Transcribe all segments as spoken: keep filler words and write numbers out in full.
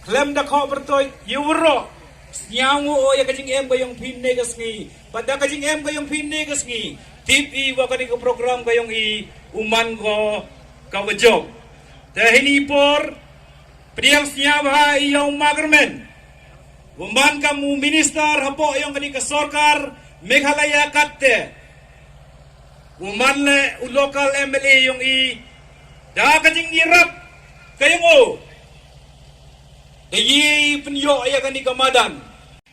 Khlem da khoh pyrtuid, ya waroh. Sñiaw o ya ka jingem ka yong phi ne ka sngi. Pat da ka jingem ka yong phi ne ka sngi, tip i wa kani ka program ka yong i u man ko ka wa jop. Te hini por, pdiang sñiaw bha i ya u Markremen, wa man kam u minister hapoh yong kani ka sorkar Meghalaya, katte u man le u local M L A yong i. Da ka jingyarap ka yong o, da ye pynyoh ya kani ka madan.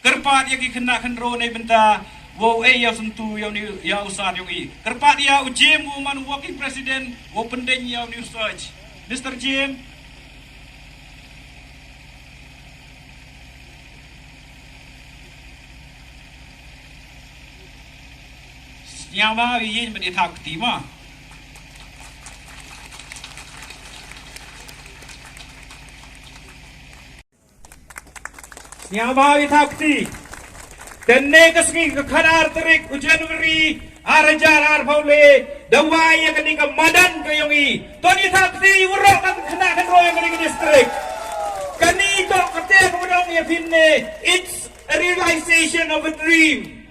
Kyrpad ya ki khynnah khynraw neibynta wow e ya u syntu ya u ni, ya u sar yong i. Kyrpad ya u Jim, u man u working president, wow pyndeng ya u ni u search. Mister Jim. Sñiaw bha i ya i, madi thap kti ma. Sñiaw bha i, thap kti. Te ne ka sngi ka khatar tarik u January ar hajar arphaw le, da wai ya kani ka madan ka yong i. To ni thap kti waroh ka khynnah khynraw yong kani ka district. Kani toh katte ka wa ong ya phi ne, it's a realization of a dream.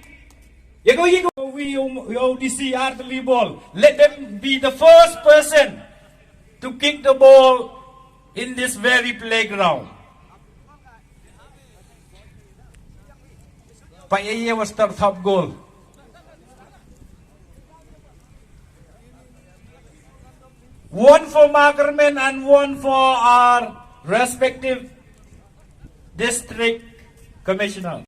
Ya ko, ya ko, wi, um, ya u D C ar tylli bol. Let them be the first person to kick the ball in this very playground. Pat ya ye wa start thap goal. One for Markremen and one for our respective district commissioner.